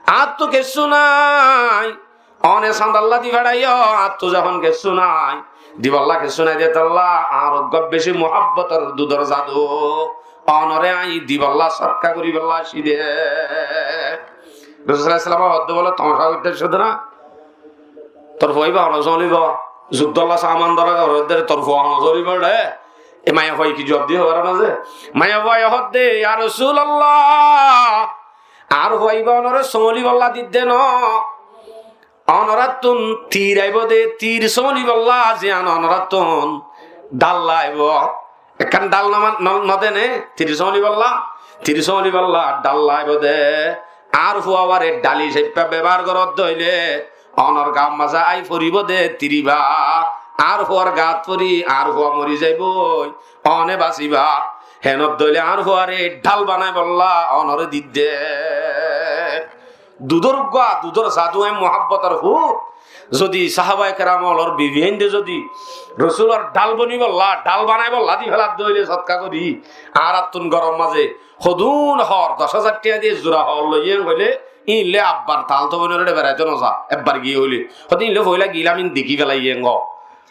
añáttu kessú nái. One sandalla di feçáiyo, añáttu zehón kessú nái, dibolla kessú nái dé etolla añár uggúa beci muhábbotor dudor zadu. Onoré aññí dibolla sodka goríbolla aiccé dé. Rosul sallallahu alaihi wasallame hoódde bóle, tomacá goittó aiccó dé na? Tor fua íba hone sólibo? Zuddólla saman dóra gorédde, tor fua hone sólibo dé? E maiyafuaye ki juab diyé hoór na ze? Maiyafuaye hoódde, ya Rosulallah, añár fua íba onoré sólibolla didde noó. Onoráttun tir aibó dé, tir sólibolla, ziyán onoráttun dalla aibó. Ekkán dhal no man-, no, no de né, tir sólibolla, tir sólibolla dhal aibó dé. Añár fuaware dhali caippá bebohár goródde óile, Onor gaar mazé ai foribó de tiriba, añár fuar gaat fori añár fua mori zaibói, one basiba. Hénot dóile añár fuare dhál banaibolla onore didde. Dudor uggúa, dudor sadu, e muhabbotor fut. Zodi sahabaye keram ólor bibi ainde zodi Rosulor dhál bonibolla, dhál banaibolla di feladde óile sodka gori, añárattún goror mazé hodún hoor, doc házar tiañ di zura hoor loiyé hoile, íinle abbar tal to bonor ede beraito noza, ebbar giyé hoile. Hode íinle foila gilam, íin deki felaiyé ngo.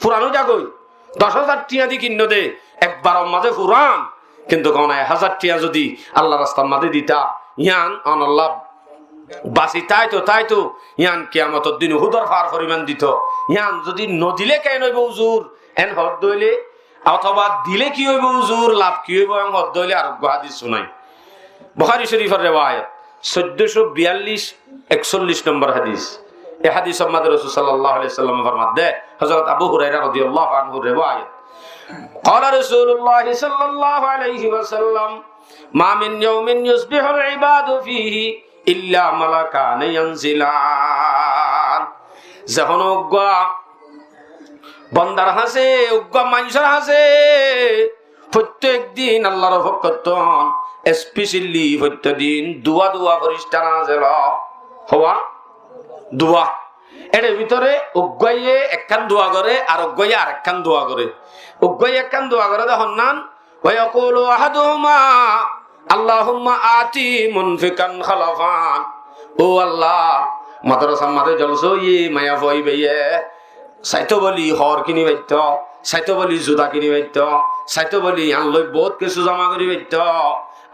Furan ói zagói. Doc házar tiañ di kinno de, ebbaror mazé furan. Kintu kona ek házar tiañ zodi Allar rastar mazé dita, yián onolla basi táito táito, yián kiyamotor din Uhudor far foriman dito. Yián zodi nodile ken óibo uzur, en hoódde óile, otoba dile ki óibo uzur, laf ki óibo, en hoódde óile ar uggúa hádis sunai. Buhári Córifor rewayot, soiddó cót biyallic, eksollic nombor hádis. E hádisor mazé Rosul sallallahu alaihi wasallame formadde, Hozrot Abu Huraira rodiyallahu anhur rewayot. قال رسول الله صلى الله عليه وسلم: ما من يوم يصبح العباد فيه إلا ملكان ينزلان. Ze hono uggúa bondar hañsé, uggúa maincór hañsé, fottek din Allar fokkottún, especially fottek din duwa duwa forista nazil ó. Howa? Duwa. Ere bútore uggúaye ekkán duwa goré, ar uggúaye ar ekkán duwa goré. Uggúaye ekkán duwa goré de honnán, ويقول أحدهما: اللهم أعط منفقا خلفا. Ó Allah, madrasar mazé jolsá óiye, maiyafuwa ibáye saito bóli hoor kini faitto, saito bóli zuta kini faitto, saito bóli yián loi bout kessú zoma gori faitto.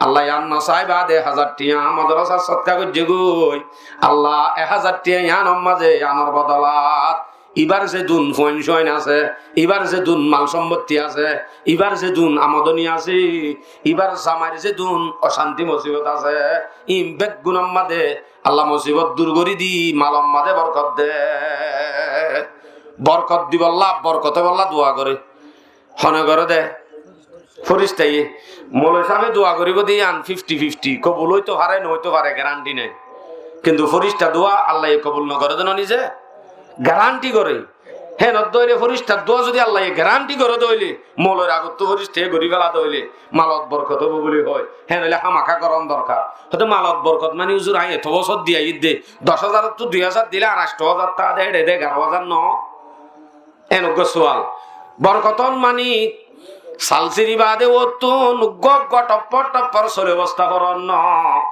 Allah, yián no sai baade ek házar tiañ madrasat sodka goijjé goi. Allah, ek házar tiañ yiánor mazé, yiánor bodolat ibár zedún fuain-suain asé, ibár zedún mal-sombotti asé, ibár zedún amodoni asé, ibár zamair zedún ocanti mosibot asé, íin beggúnor mazé Allah mosibot dur gorí di, malor mazé borkot de. Borkot dibolla, borkot óibolla dua goré. Hone goré de? Foristaye. Moloi sábe dua goríbo de yián fifty fifty, kobul óito fare, no óito fare, garanti nai. Kintu forista dua Allaye kobul no goré de no nize? Garanti goré. Hénot dóile foristar dua zodi Allaye garanti goré dóile, moloir agottú foristaye gorí fela dóile, malot borkot óibo buli hoó. Hén óile hámaká gorón dorkar. Hoito malot borkot mani, "Uzur, añí eto bosór di aiyír de, doc házar ottú dui házar dile ar ancto házar táa de, éçe de egaró házar no?" Enogga sual. Borkotón mani sal siri baade uottún uggúa uggúa topor topor sole bosta foron no.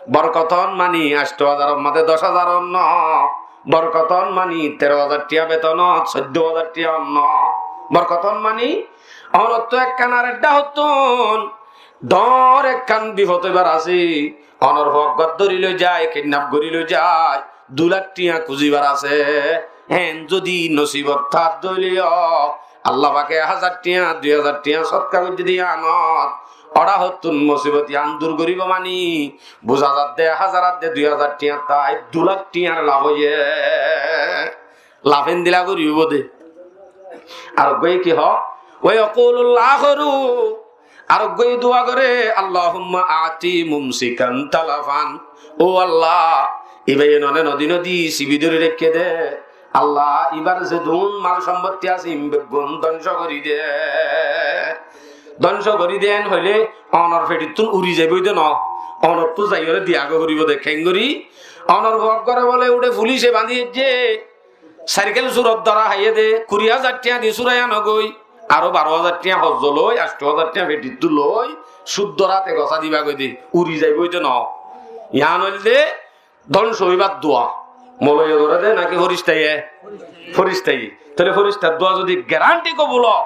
Borkotón mani ancto házaror mazé doc házaror no. Borkotón mani tero házar tiañ betonot soiddo házar tiañ no. Borkotón mani onottú ekkán ar edda hottún dóñr ekkán bifot óibar asé, onor fua uggúa dóri loi zai, kidnap gorí loi zai, dui lak tiañ kuzibar asé. Héen zodi nosibot táa dóile yó, Allah pake ek házar tiañ, dui házar tiañ sodka goijjé de yiánot, óra hottún mosibot yián dur goríbo mani, buza zadde ek házar adde dui házar tiañ tái dui lak tiañr laf óiye. Laf endilla gorí óibo de. Ar uggúaye ki hoó? ويقول الآخر, ar uggúaye dua goré, اللهم أعط ممسكا تلفا. Ó Allah, ibáye none nodi nodi sibi dóri raikké de. Allah, ibár zedún mal sombotti asé, ín beggún dóngco gorí de. Dóngco gorí de en hoilé onor fetittún uri zaibói de no. Onottú zaiyóre diyagói foribó de. Keéngorí? Onor fua uggúare bóle uçé fulice bañdí aijjé. Sairkel surot dóra háiye de, kuri házar tiañ di súrai anogói, aró baró házar tiañ hozzo loi, ancto házar tiañ fetittú loi, cúddor áte gosá diba goi de, uri zaibói de no. Yián óilde dóngco óibar dua. Moloiye goré de náki foristaye? Foristaye. Tóile foristar dua zodi garanti kobul ó,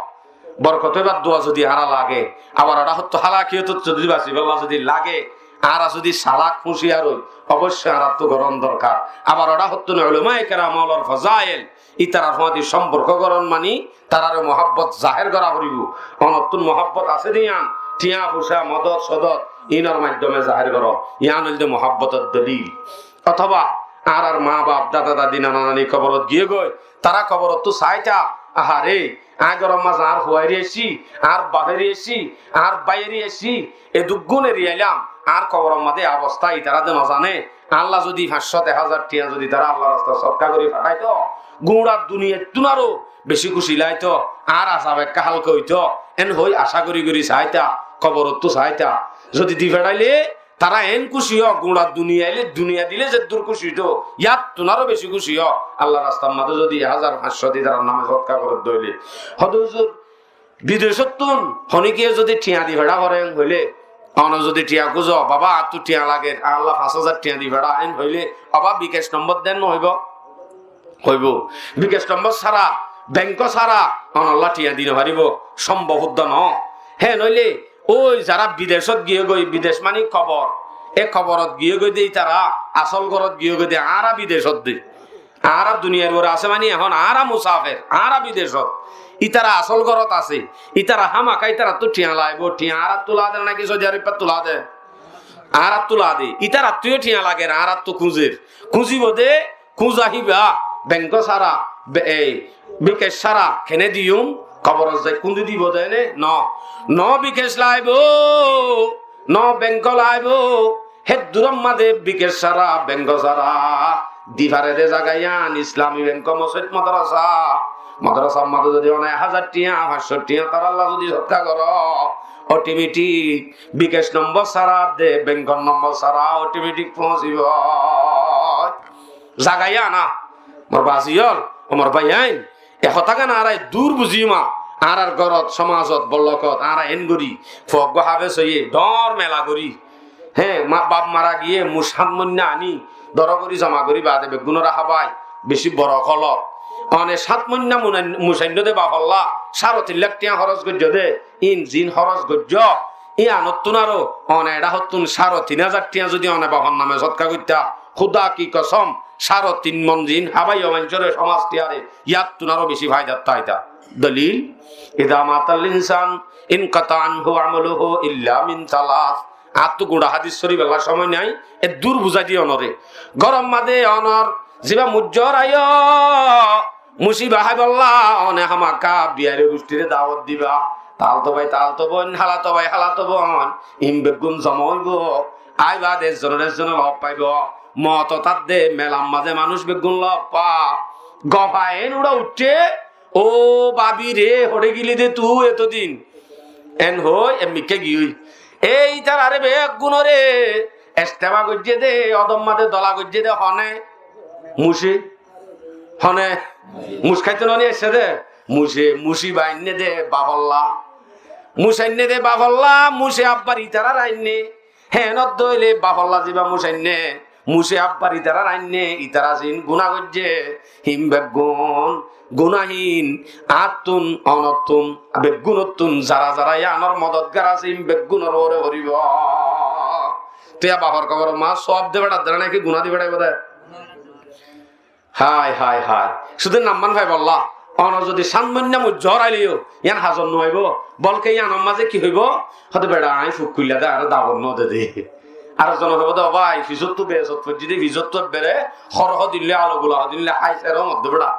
borkot óibar dua zodi añára lage, abar oçá hottú hálakiyotot zodi basibálla zodi lage, añára zodi salak húciyar ói, oboicco añárattú gorón dorkar. Abar oçá hottún ulamaye keram ólor fazail, ítarar fúañti somporko gorón mani, tarare muhábbot zahér gora foribó. Onottún muhábbot asé de yián, tiañ, fucá, modot, sodot, inor maiddome zahér goró. Yián óilde muhábbotor dolil. Otóba añárar maa baf, dada dadi, nana nani koborot giyé goi, tará koborottú saáita, Aháre, aññí góror mazé añár fuaire aiccí, añár bafere aiccí, añár báiyere aiccí, e duk gún eri ailam, añár koboror mazé e obostá, itará de no zane. Añálla zodi fañs cót, ek házar tiañ zodi tará Allar rastat sodka gorí fathaito, gura duniyaittún aró beci kúci laito, añár azab ekká hálka óito, en hoi acá gorí gorí saita, koborottú saita. Zodi di fethaile, tará en kúci ó, gura duniyai le, duniya dile zeddúr kúci óito, yáttun aró beci kúci ó. Allar rastar mazé zodi ek házar fañs cót itarar name sodka goródde óile. Hóde huzur, bidecóttun honíkiye zodi tiañ di fetha foré en hoilé, one zodi tiañ kúzo, baba, añáttu tiañ lager, añálla fañs házar tiañ di fetha en hoilé, oba bikec nombor den no hoibo? Hoibo. Bikec nombor sára, bengó sára, onolla tiañ di no faribó, sombob uddá no. Hé noóile, ói zará bidecót giyé goi, bidec mani kobor, e koborot giyé goi de itará, asól górot giyé goi de, añára bidecót de. Añára duniyair uore asé mani ehón añára musafer, añára bidecót. Itará asól górot asé, itará hámaká itarattú tiañ laibó, tiañ añárattú lade náki Soudi Arob ttu lade? Añárattú lade. Itarattú yó tiañ lager, añárattú kúñzer. Kúñzibo de, kúñza híba, bengó sára, be-, ei, bikec sára, kene diyum, koborot zai kúñzi dibo de ne? No. No bikec laibó, no bengó laibó, hé duror mazé bikec sára, bengó sára, di fare de zaga yián, Islami bengó, mosóit, modorasa, modorasar mazé zodi one ek házar tiañ, fañs cót tiañ, tarálla zodi sodka goró, otometik bikec nombor sára de, bengór nombor sára, otometik foóñsibo. Zaga yián a, mor bazi ól, ó mor báiyain, e hotágan añára eddur buzí ma, añárar górot, somazot, bollokot, añára en gorí, fua eggúa háfes óiye, dóñr mela gorí. Hé, ma-, baf mara giyé, muc hát moinna aní, dóro gorí zoma gorí baade beggúnoré hábai, beci boro kolot. One hát moinna muna-, muc ainnó de bafolla, sáre tin lak tiañ hóros goijjó de, íin ziín hóros goijjó, yíanottún aró one eçáhottún sáre tin házar tiañ zodi one bafor name sodka goittá, Húda ki kosom, sáre tin mon ziín hábaiyo maincóre, somaz tiyare, yáttun aró beci faidat táita. Dolil, "Iza matal insan inqata anhu amaluhu illa min salas." Añáttu guñça hádis córif ella cómoi nái, eddur buzái diyí onóre. Góror mazé onór zibá muc zóraiyó, muciba háibolla one hámaká biyaire gucthíre dawot diba. Talto bái, talto bóin, halato bái, halato bóin, iín beggún zoma óibo. Aibá de ezzonor ezzone lof faibó. Moot otát de melar mazé manúic beggún lof fa. Gofa en uçá uiththé, "Ó babi re, hoçé gili de tui etodin?" En hoói, en mikká giyói. Ei ítararé beggúnoré estema goijjé dé, odor mazé dola goijjé dé hone? Mucé. Hone? Muc háito noní aiccé dé? Mucé, muciba ainné dé bafolla. Muc ainné dé bafolla, mucé abbar ítararé ainné. Héen ódde óile bafolla zibá muc ainné, mucé abbar ítararé ainné, ítara ziín guná goijjé, híin beggún guná híin añáttun, onottun, beggúnottun, zara zara yíanor modotgár asé, híin beggúnor uore foribó. Te yá bafor koboror maá sóab de beçaibó dé náki guná di beçaibó dé? Hái, hái, hái. Cúde namman faibolla. Onor zodi cát moinna muc zóraileyó, yían hazor no óibo. Bolke yíanor mazé ki hoibó? Hóde beça aññí fuk kuilla dé, añáre dawot no de dé. Ar zone hoibó dé, "Ó bái, fisóttu beesot foijjí dé, fisóttu ebbere hóro hodin loi, alo gula hodin loi, hái sero modde beça."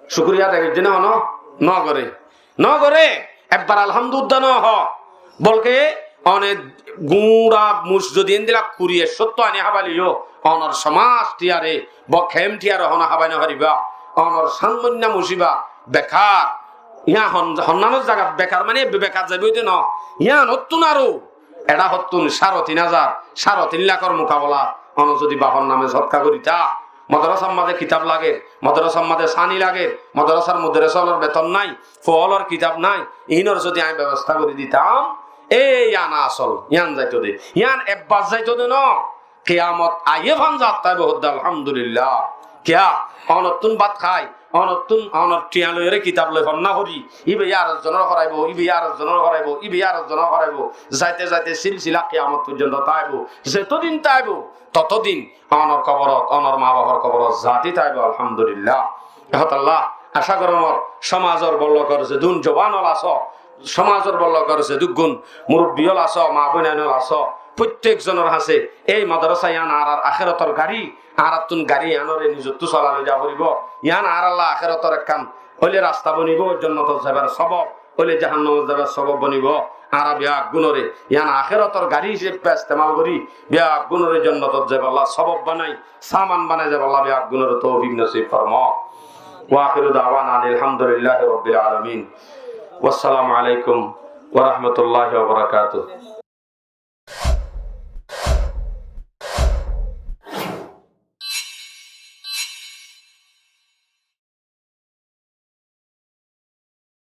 Cukuriya adai goijjé né hono? No goré. No goré, ebbar alhamdu udda no hoó. Bolke one guñça muc zodi endilla kuri ekcóttu aní hábaileyó, onor somaz tiyare, bo-, kemp tiyare hono hábai no faribá. Onor cát moinna muciba, bekar. Yían hon-, honnánor zagat bekar mani ebbe bekar zaibói dé no. Yíanottún aró eçáhottún sáre tin házar, sáre tin lakor mukabolat, one zodi bafor name sodka goritá, modorasar mazé kitab lager, modorasar mazé sáni lager, modorasar muderres ólor beton nái, fua ólor kitab nái, iínor zodi aññí bebostá gorí ditam, e yían asól, yían zaito dé, yían ebbar zaito dé no, kiyamot aiyé fán zat táibo hoddé, alhamdulillah. Kiyá? Onottún bát hái, onottún, onor thiañ loiyóre kitab loi fonná fori, íbayé ar ekzonoré foraibó, íbayé ar ekzonoré foraibó, íbayé ar ekzonoré foraibó. Zaite zaite silsila kiyamot foijjonto táibo. Zetodin táibo, totodin onor koborot, onor maa bafor koborot zati táibo, alhamdulillah. Ehótalla acá gorómor, somazor bollokor zedún jowan ól asó, somazor bollokor zedúggun murubbi ól asó, maa boinain ól asó, fottek zonor hañsé ei modorása yían añárar akérotor gari, añárattún gari yíanoré nizottú sola loi za foribó. Yían añáralla akérotor ekkán óile rasta bonibó, jonnotot zaibar sobob, óile jahannamot zaibar sobob bonibó. Añára beggúnore yián akérator gari hísabe estemal gorí beggúnore jonnotot zaibálla sobob banai, saman banai zaibálla beggúnore toufik nosib formó. Wa akhiru dawana anil hamdulillahi rabbil alamin. Wassalamu alaikum wa rahmatullahi wa barakatuh.